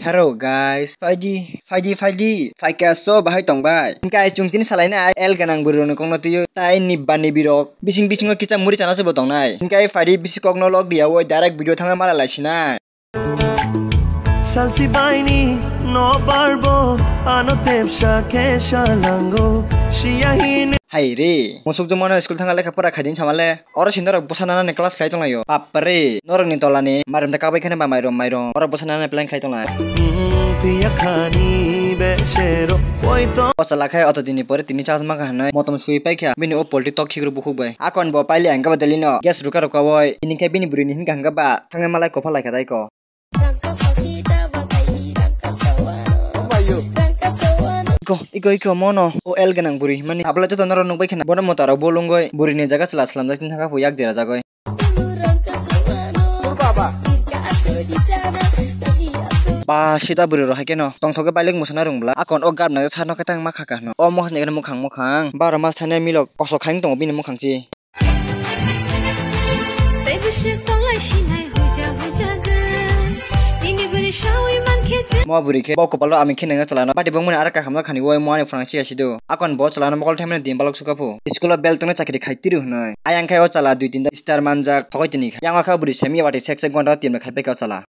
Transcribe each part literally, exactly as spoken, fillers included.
Hello guys, phaidi, phaidi, phaidi. Phaikha so bahai tong bai. Hingke ai chwng tini salainai L gwnang bwrwi rokni kokno twiwi tai nibba nibi rok bising bisingo kisa muri chana se bo tongnai. Hingke ai phaidi bisi kokno lok diya oi direct video thangwi mala laisinai. Salsi baini no barbo ano tepsa kesa lango siya hini. Hai re, musuk jumano school thanga lekha pora khaiding samale. Oro si norok bwsa nanani class khai tonglaio. Bapre, norokni tolani mairum da kabai kheno ba mairum, mairum. Oro bwsa nanani plan khai tonglai. Hmm, piya khani besero poito. O chala khai oto dini pore tini charge maka hanai. Motom sui paikha. Bini o polti tok khikru bukhuk bai. Akon bo paili ang gaba delino. Gas ruka ruka woi. Ini khai bini bwrwini hinka hingka ba. Thangwi malai kopha laikha dai ko. Iko, iko, iko, mono. O L gwnang bwrwi himani. Abla joto norok nukbai kheno. Bono motaro bolongoi. Bwrwini jaga chwla chwlamjak tin thangkha phu yak dera jagoi. Ba sita bwrwi rok hai kheno. Tongthok khe bailik mwsana rwng bwla. Akon o gap nang sa nokhe tang ma kha kha hwno. O mohor ni mukhang mukhang. Baro mas thani milok kosok khai tongo bini mukhang chi. Tei bwswk tonglai sinai huja huja gwn. Nini bwrwi sawi mankhe je. Mo bwrwi khe bo kopalo ami khe nangya chalano. Bati bongmani ara kahamno khani wai mo ani phwrang siya sido. Akon bo chalano mokol thaimani din balok sukha phu. School o bel tongnai chakri khai tiru hwnwi. Ayang khai o chala dui tinta star manjak thogoi tini kha. Yang o kha bwrwi semi wati sek sek gonda tinma khai pekha o chala.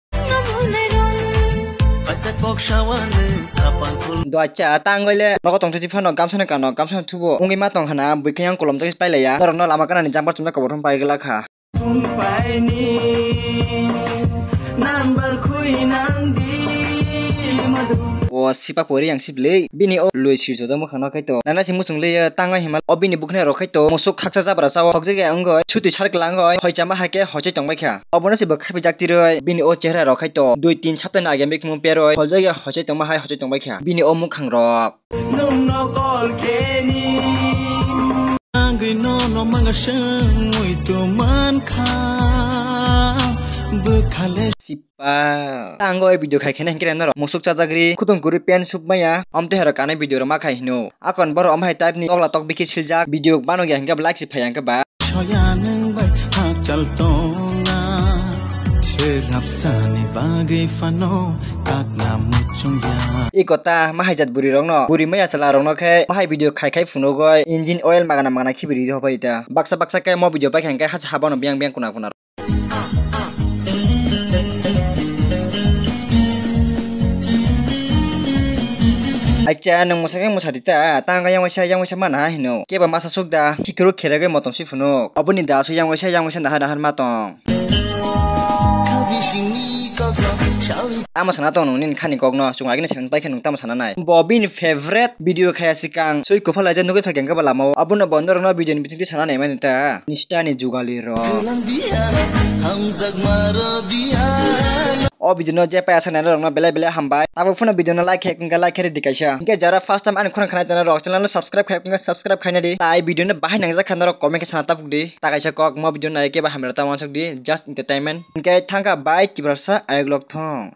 Dua cha tang goile nogo tong thwi phano gamsa no kano gamsa no thubo wngwi ma tong khana bwkhe yang kolom jagis pailaiya norok no lama kanani jambar chumjak kobor phano paigwlak kha. O sipa pori yang siblei bini o loi sirjojak mwkhang no khaito nana si muchung le tangwi hima o bini bukhnai rok khaito musuk khaksa jabra sao hokjagya wngwi sutwi sar kwlangwi hoichama hai khe hochai tongbai kha. Obono se bo khaipijak tirwi bini o chehra rok khai to dui tin saptani age mikhumu peroi holjagya hochai tongma hai hochai tongbai kha bini o mukhang rok. Nungno kol kheni. Angwi nono manga sengwi tuman kha. Bwkhale. Sipa. Tango video khai khena hinkhe norok musuk chajagri khutung guri pen suk maya. Amte hero kanai video rok ma khai hino. Akon boro amhai type ni tokla tok bikhi siljak video bano ya hinkhe like si phai hinkhe ba. Soya nwng bai hakchal tongna. Serapsani bagwi phano kakna muchungya. I kota mahai jat bwrwi rokno, bwrwi maya chwla rokno khe mahai video khai khai phunugoi engine oil magana magana khibi riri hobai ta. Baksa baksa khe mo video paikha hinkhe hasa habano biyang biyang kuna kuna. Acha nwng mwsakhe mwsadi ta, tang yang waisa yang waisa mana hino. Keba masa suk da, khikru kheragwi motom si phunuk. Oboni da su yang waisa yang waisa nahar nahar ma tong. Tamo sana tong nung nini khani kokno, chwng agini seven paikhe nung tamo sana nai. Bo bini favorite video khaya sikang, sui kuphalai de nugui phai khe bwlamo. Abono bo norokno video ni bisingtwi sana nai mani ta. Nista ni jugali rok. O video no je paya sanai rokno belai belai hambai. Abo phano video no like khe kungkha like khe ridi kaisa. Hinkhe jara first time ani khorang khanai tana rok channel no subscribe khai kungkha subscribe khaina di. Tai video no bahai nangjak kha norok comment khe sana tapuk di. Ta kaisa kok mo video nai khe ba hamya ta wansuk di just entertainment. Hinkhe thangkha bai tiprasa ayok lok thong.